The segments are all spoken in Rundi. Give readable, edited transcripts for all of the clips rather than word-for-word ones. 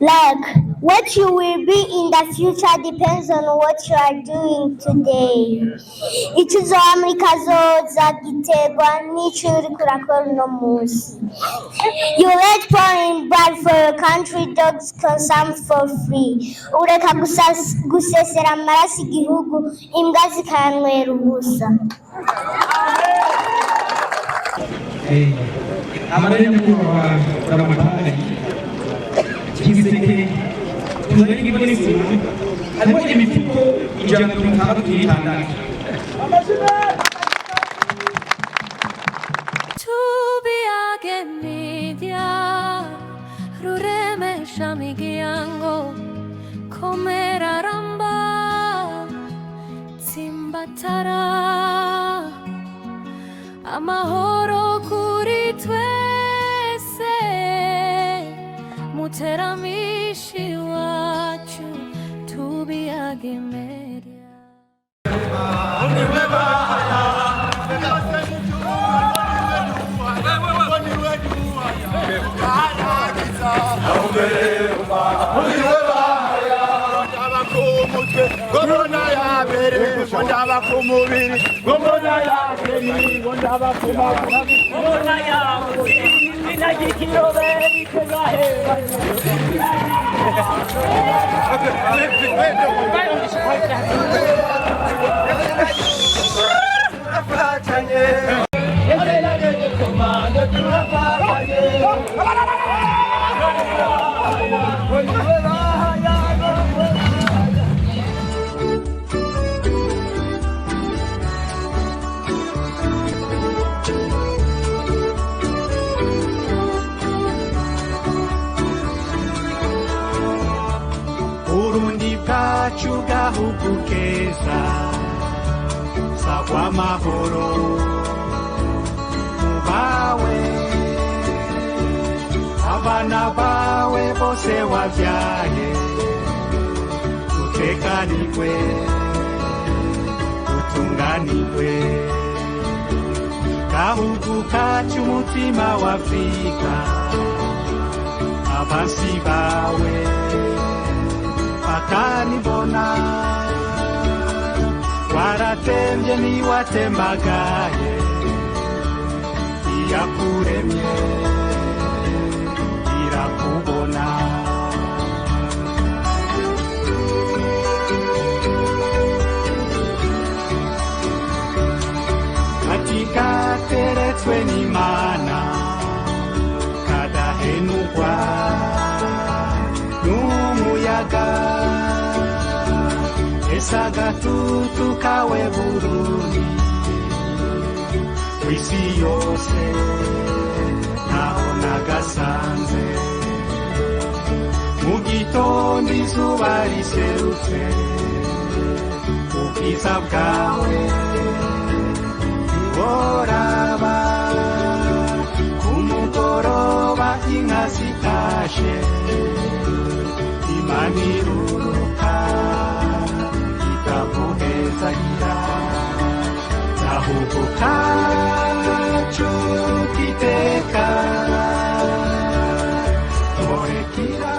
Like, what you will be in the future depends on what you are doing today. Icyo uzoba muri kazoza giterwa n'icyo uriko urakora uno munsi. You let pouring blood for your country dogs consume for free. Ureka gusesera amaraso igihugu, imbwa zikayanywera ubusa. Amarere nyakubahwa Buramatari, igiseke tuzanye n'ikigo n'isima harimo imifuko 166. Tubiyage media ruremesha miryango komera ramba tsimbatara amahoro kuri twese muteramishi wacu tubiyage media. Burundi bwacu gahugu keza sagwa amahoro mubawe abana bawe bose wabyaye utekanirwe utunganirwe gahugu kacu umutima wa Afrika abansi bawe bakanibona waratembye niwatembagaye iyakuremye irakubona. Katika teretswe n'Imana kadahenukwa n'umuyaga ese agatutu kawe Burundi kw'isi yose ntaho nagasanze mu gitondo izuba riserutse ubwiza bwawe ntiworaba ku mugoroba inka zitashe Imana iruruka ikaguhezagira gahugu kacu k'iteka turekira.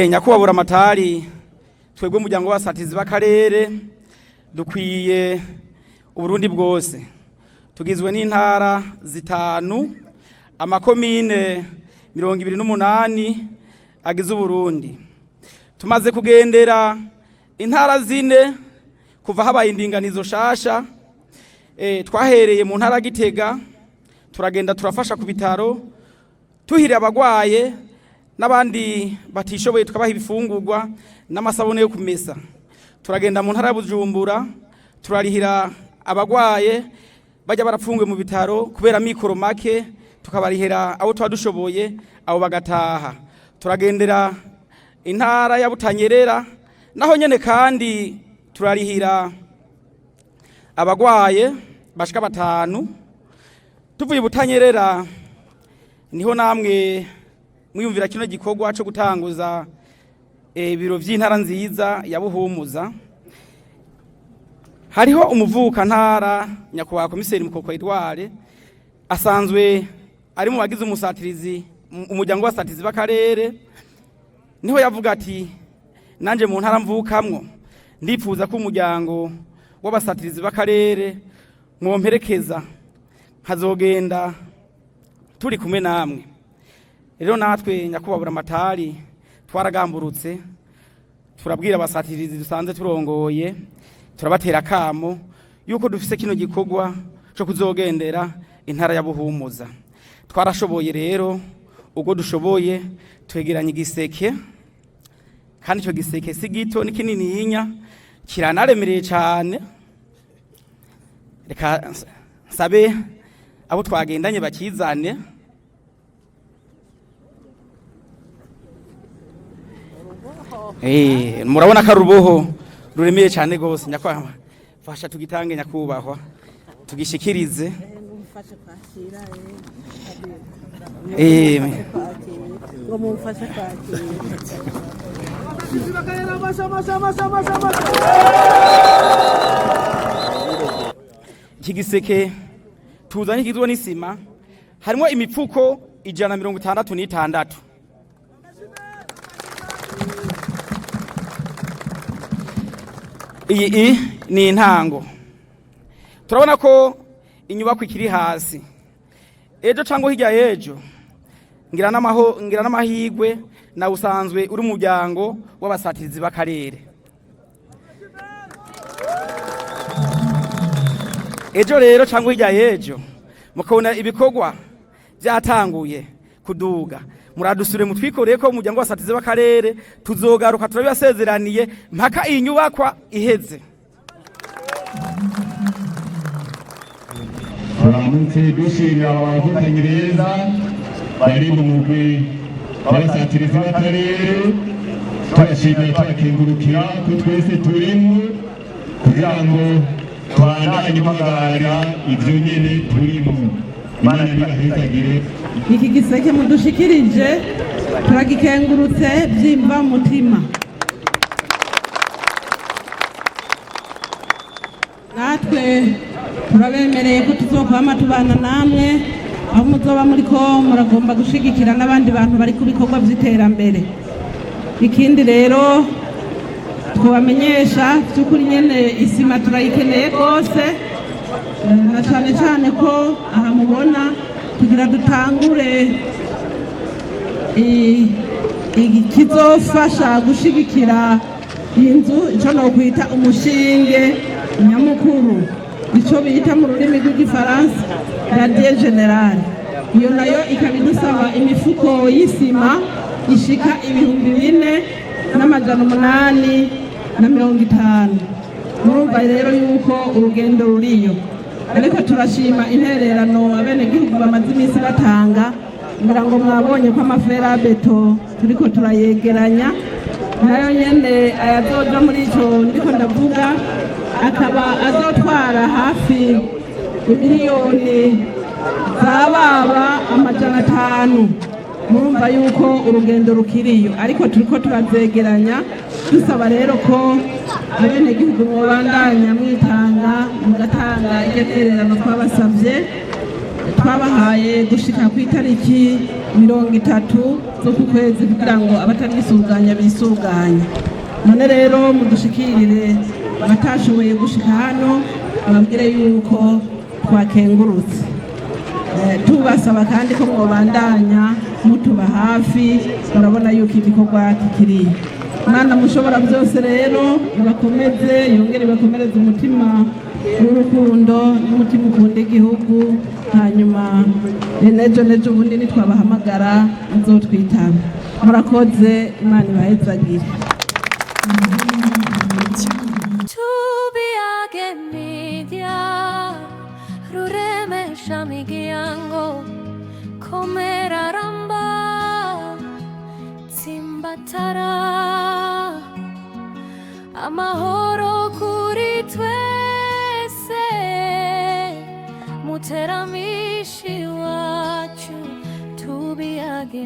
Nyakubahwa Buramatari, twebwe umuryango w'abasatizi b'akarere dukwiye Uburundi bwose tugizwe n'intara zitanu amakomine 28 agize Uburundi. Tumaze kugendera intara zine kuva habaye indinganizo shasha. Twahereye mu ntara Gitega turagenda turafasha ku bitaro tuhira abagwaye n'abandi batishoboye tukabaha ibifungurwa n'amasabune yo kumesa. Turagenda mu ntara ya Bujumbura turarihira abagwaye bajya barapfunguye mu bitaro kubera mikoro make tukabarihira abo tuba dushoboye abo bagataha. Turagendera intara ya Butanyerera naho nyene kandi turarihira abagwaye bashika batanu. Tuvuye Butanyerera niho namwe mwiyumvira kino gikorwa cyo gutanguza ibiro vy'intara nziza ya Buhumuza. Hariho umuvuka ntara nyakubahwa komiseri Mukoko Edouard asanzwe ari mu bagize umusatirizi Umuryango w'abasatirizi b'akarere niho yavuga ati: "Nanjye mu ntara mvukamwo ndipfuza ko umuryango w'abasatirizi b'akarere mwomperekeza, nkazogenda turi kumwe namwe." Rero natwe, nyakubahwa Buramatari, twaragamburutse, turabwira abasatirizi dusanze turongoye, turabatera akamo yuko dufise kino gikorwa cyo kuzogendera intara ya Buhumuza. Twarashoboye rero ubwo dushoboye twegeranya igiseke, kandi icyo giseke si gito, ni kinininya, kiranaremereye cyane. Reka nsabe abo twagendanye bakizane. Murabona ko ari uruboho ruremeye cyane rwose. Nyakubahwa, fasha tugitange, nyakubahwa, tugishikirize. Ngo mumfashe kwakira. Iki giseke tuzanye kigizwe n'isima, harimo imifuko 166. Iyi ni intango. Turabona ko inyubako ikiri hasi. Ejo cyangwa hirya y'ejo, ngira n'amahirwe nawe usanzwe uri umuryango w'abasatirizi b'akarere, ejo rero cyangwa hirya y'ejo mukabona ibikorwa byatanguye kuduga, muradusure mutwikoreye ko umuryango w'abasatirizi b'akarere tuzogaruka, turabibasezeraniye, mpaka iyi nyubakwa iheze. Turamutse dushimira abavukanyi beza bari mu mugwi w'abasatirizi b'akarere. Tubashimira, tubakengurukira ko twese turimo kugira ngo tubandanye duhagararira ibyo nyene turimo. Imana nibahezagire. Iki giseke mudushikirije turagikengurutse byimva mutima. Natwe turabemereye ko tuzokwama tubana namwe aho muzoba muriko muragomba gushigikira n'abandi bantu bari ku bikorwa by'iterambere. Ikindi rero twabamenyesha by'ukuri nyene, isima turayikeneye rwose, na cyane cyane ko aha mubona tugira dutangure ikizofasha gushigikira inzu, icyo nokwita umushinge nyamukuru, icyo bita mu rurimi rw'igifaransa radier générale. Iyo nayo ikaba idusaba imifuko y'isima ishika 4850. Murumva rero yuko urugendo ruriyo, ariko turashima intererano abenegihugu bamaze iminsi batanga. Ngira ngo mwabonye ko ama fer à béton turiko turayegeranya, nayo nyene ayazoja muri ico ndiko ndavuga, akaba azotwara hafi imiliyoni zababa 500. Murumva yuko urugendo rukiriyo, ariko turiko turazegeranya. Dusaba rero ko abenegihugu mwobandanya mwitanga, mugatanga iryo tererano twabasavye. Twabahaye gushika ku itariki 30 z'uku kwezi kugira ngo abatarisuganya bisuganye. None rero mudushikirire abatashoboye gushika hano, bababwire yuko twakengurutse. Tubasaba kandi ko mwobandanya mutuba hafi. Murabona yuko igikorwa kikiriye. Mwana mushobora byose rero ibakomeze, yongere ibakomereze umutima w'urukundo n'umutima ukunda igihugu. Hanyuma nejo nejo ubundi nitwabahamagara muzotwitaba. Murakoze, Imana ibahezagire. Tubiyage Media, ruremesha miryango, komera, ramba, tsimbatara amahoro kuri twese, muteramishi wacu, Tubiyage.